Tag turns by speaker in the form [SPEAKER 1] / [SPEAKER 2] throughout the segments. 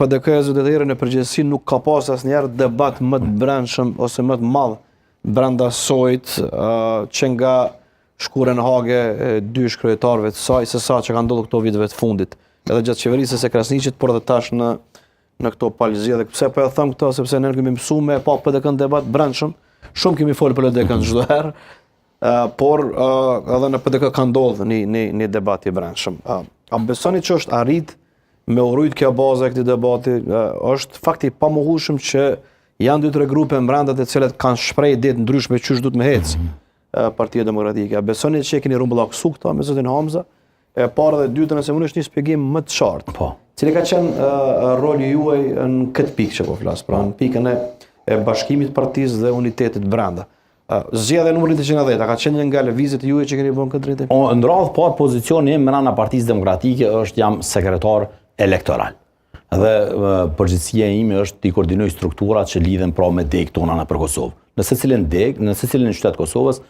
[SPEAKER 1] PDK-ja zoti Tahiri në përgjithësi nuk ka pas asnjëherë debat më të brendshëm ose më të madh brenda sojit që nga shkuarja në Hagë e dy ish-kryetarëve të saj, se sa që ka ndodhur këto viteve të fundit, edhe gjatë qeverisjes së Krasniqit, por edhe tash në në këto palë zgjedhje. Pse po e them këtë sepse ne kemi mësuar me pa PDK-në debat brendshëm, shumë kemi folë për LDK-në çdo herë, por edhe në PDK ka ndodhur një një një debat i brendshëm. A besoni që është arrit me u rujt kjo baza e këtij debati, është fakt i pamohueshëm që janë dy tre grupe mbrenda të cilët kanë shpreh ide të ndryshme qysh duhet me hec mm -hmm. Partia Demokratike. A besoni që e keni rrumbullaksu këta me zotin Hamza? E para dhe dyta nëse mundesh një shpjegim më të qartë.
[SPEAKER 2] Po.
[SPEAKER 1] Cili ka qenë uh, roli juaj në këtë pikë që po flas, pra në pikën e, e bashkimit partisë dhe unitetit brenda. Zgjedhja numër 110, a ka qenë një nga lëvizjet e juaja që keni bërë në këtë
[SPEAKER 2] drejtim? O, në radhë parë pozicioni im mbrenda Partisë Demokratike është jam sekretar elektoral. Dhe përgjegjësia ime është t'i koordinoj strukturat që lidhen pra me degët tona nëpër Kosovë. Në secilën degë, në secilin qytet të Kosovës,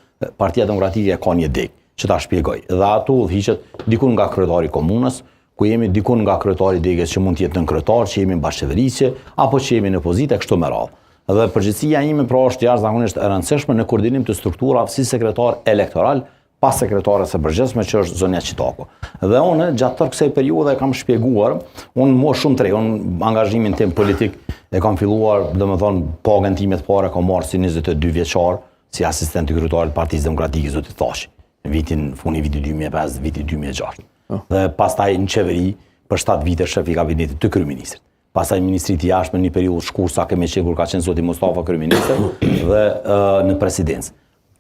[SPEAKER 2] Partia Demokratike ka një degë që ta shpjegoj. Dhe ato udhëhiqet dikun nga kryetari i komunës, ku jemi dikun nga kryetari i degës që mund të jetë nënkryetar, që jemi në bashkëqeverisje, apo që jemi në pozitë e kështu me radhë. Dhe përgjegjësia ime pra është jashtëzakonisht e rëndësishme në koordinim të strukturave si sekretar elektoral pas sekretares së përgjithshme që është zonja Çitaku. Dhe unë gjatë tërë kësaj periudhe kam shpjeguar, unë më shumë të re, unë angazhimin tim politik e kam filluar, domethënë, pagën time të parë e kam marrë si 22 vjeçar, si asistent i kryetarit të Partisë Demokratike zotit Thaçi, në vitin fundi vitit 2005, viti 2006. Po. Dhe pastaj në qeveri për 7 vite shef i kabinetit të kryeministrit. Pastaj në Ministri të Jashtme një periudhë shkurt sa kemi qenë kur ka qenë zoti Mustafa kryeministër dhe uh, në presidencë.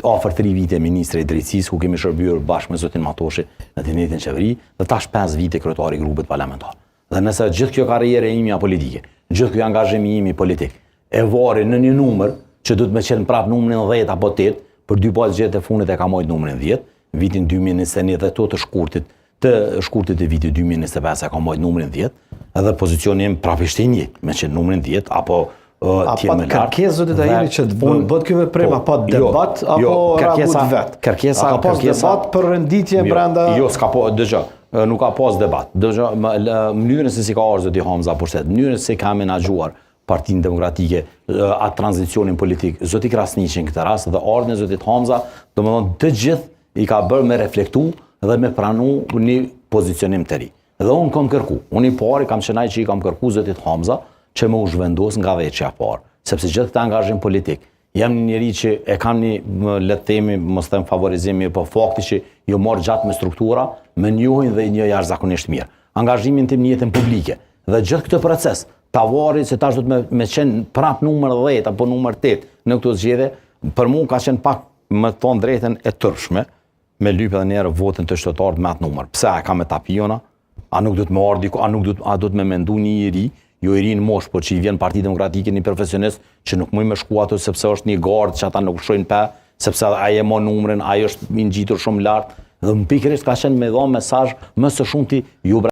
[SPEAKER 2] Afër 3 vite ministre i drejtësisë ku kemi shërbyer bashkë me zotin Matoshi në të njëjtën qeveri dhe tash 5 vite kryetari i grupit parlamentar. Dhe nëse gjithë kjo karrierë e imja politike, gjithë ky angazhim i imi politik, e vari në një numër që duhet me qenë prapë numrin 10 apo 8, për dy palë zgjedhjet e fundit e kam majtë numrin 10, vitin 2021 dhe të të shkurtit, të shkurtit të vitit 2025 e kam majtë numrin 10, edhe pozicioni im prapë ishte i njëjtë, me qenë numrin 10 apo
[SPEAKER 1] A pat kërkesë zoti Tahiri që të bëhet ky veprim, a pat jo, debat jo, apo
[SPEAKER 2] kërkesa vet? Kërkesa,
[SPEAKER 1] a ka pas debat për renditje jo, brenda?
[SPEAKER 2] Jo, s'ka po, dëgjo, nuk ka pas debat. Dëgjo, mënyrën se si ka ardhur zoti Hamza pushtet, mënyrën se si ka menaxhuar Partinë Demokratike, atë tranzicionin politik, zoti Krasniqi në këtë rast dhe ardhjen e zotit Hamza, domethënë të gjithë i ka bërë me reflektu dhe me pranu një pozicionim të ri. Dhe unë kam kërku, unë i pari kam qenë ai që i kam kërku zotit Hamza që me u zhvendos nga dhjetëshja e parë, sepse gjithë këtë angazhim politik, jam një njeri që e kam një, më, le të themi, mos them favorizim, mirë, po fakti që jom marrë gjatë me struktura, më njohin dhe i njoh jashtëzakonisht mirë. Angazhimin tim në jetën publike dhe gjithë këtë proces, ta vari se tash do të me, me qenë prap numër 10 apo numër 8 në këto zgjedhje, për mua ka qenë pak me thonë drejtën e turpshme, me lyp edhe njëherë votën te qytetarët me atë numër. Pse a kam me tapi unë? A nuk duhet me ardhë diku, a nuk duhet, a duhet me mendu një i ri, jo i ri në moshë, por që i vjen Parti Demokratike një profesionist që nuk muj me shku aty sepse është një gardh që ata nuk lëshojnë pe, sepse ai e mon numrin, ai është i ngjitur shumë lart dhe më pikërisht ka qenë me dhonë mesazh më së shumti ju bre.